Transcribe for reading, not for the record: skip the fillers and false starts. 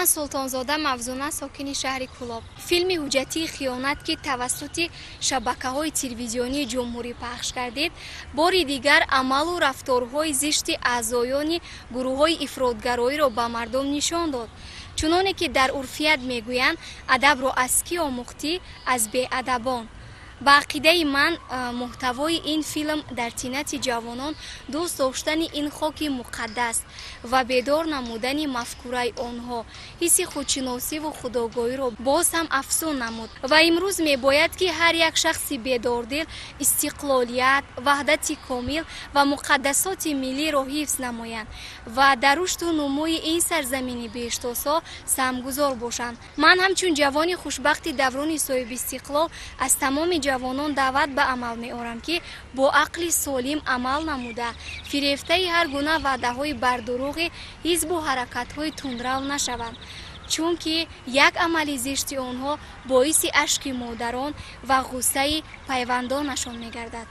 Ман Султонзода Мавзуна, сокини шаҳри Кӯлоб. Филми ҳуҷҷатии хиёнат, ки тавассути шабакаҳои телевизионии ҷумҳурӣ пахш гардид, бори дигар амалу рафторҳои зишти аъзоёни гурӯҳҳои ифротгароиро ба мардум нишон дод. Чуноне ки дар урфият мегӯянд: «Адабро аз кӣ омӯхтӣ? Аз беадабон». Ба ақидаи ман, муҳтавои ин филм дар тинати ҷавонон дӯст доштани ин хоки муқаддас ва бедор намудани мафкураи онҳо, ҳисси худшиносиву худогоҳиро боз ҳам афзун намуд. Ва имрӯз мебояд, ки ҳар як шахси бедордил истиқлолият, ваҳдати комил ва муқаддасоти миллиро ҳифз намоянд ва дар рушду нумӯи ин сарзамини беҳиштосо саҳмгузор бошанд. Ман ҳамчун ҷавони хушбахти даврони соҳибистиқлол аз тамоми ҷавонон даъват ба амал меорам, ки бо ақли солим амал намуда, фирефтаи ҳар гуна ваъдаҳои бардурӯғи ҳизбу ҳаракатҳои тундрав нашаванд, чунки як амали зишти онҳо боиси ашки модарон ва ғуссаи пайвандонашон мегардад.